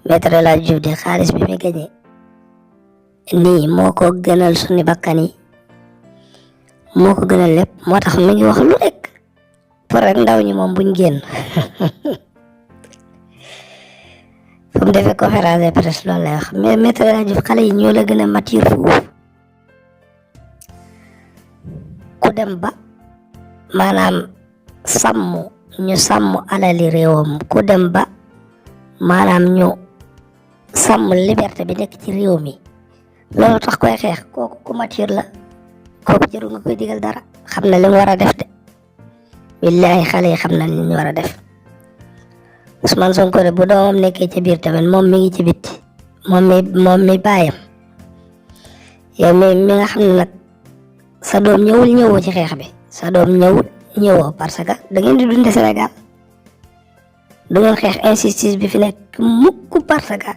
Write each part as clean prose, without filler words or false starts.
Maître El Hadji Diouf di xaalis bi mi gañe nii moo ko gënal suñu bakkan yi moo ko gënal lépp moo tax mi ngi wax lu nekk pour rek ndaw ñi moom buñ génn fu mu defee conférence de presse loolu lay wax mais Maître El Hadji Diouf xale yi ñoo la gën a mature foofu ku dem ba maanaam ñu sàmm alali réewam ku dem ba maanaam ñu sàmm liberté bi nekk ci réew mi loolu tax koy xeex kooku ku mature la kooku jëru nga koy digal dara xam na li mu war a def de billaahi xale yi xam na li ñu war a def Ousmane Sonko de bu doomam nekkee ci biir tamit moom mi ngi ci bitti moom mi baayam yow mi nga xam ne nag sa doom ñëwoo ci xeex bi sa doom ñëwoo parce que da ngeen di dunde Sénégal du ngeen xeex injustice bi fi nekk mukk parce que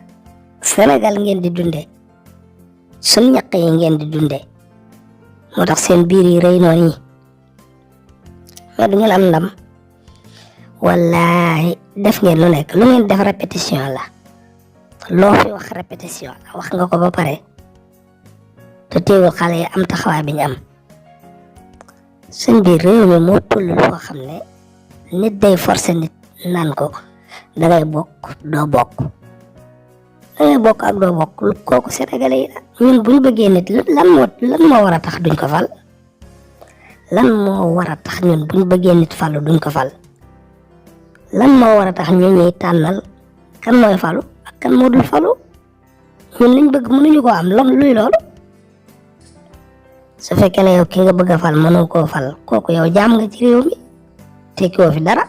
Sénégal ngeen di dunde suñ ñaq yi ngeen di dunde moo tax seen biir yi rëy noonu yi mais du ngeen am ndam wallahi def ngeen lu nekk lu ngeen def répétition la loo fi wax répétition la wax nga ko ba pare te teewul xale yi am taxawaay bi ñu am suñ biir réew mi moo toll foo xam ne nit day forcer nit naan ko dangay bokk doo bokk ak doo bokk kooku sénégalais yi la ñun buñ bëggee nit lan moo war a tax duñ ko fal lan moo war a tax ñun buñ bëggee nit falu duñ ko fal lan moo war a tax ñu ñuy tànnal kan mooy falu ak kan moo dul falu ñun liñ bëgg mënuñu ko am luy loolu su fekkee ne yow ki nga bëgg a fal mënoo koo fal kooku yow jaam nga ci réew mi tekkiwoo fi dara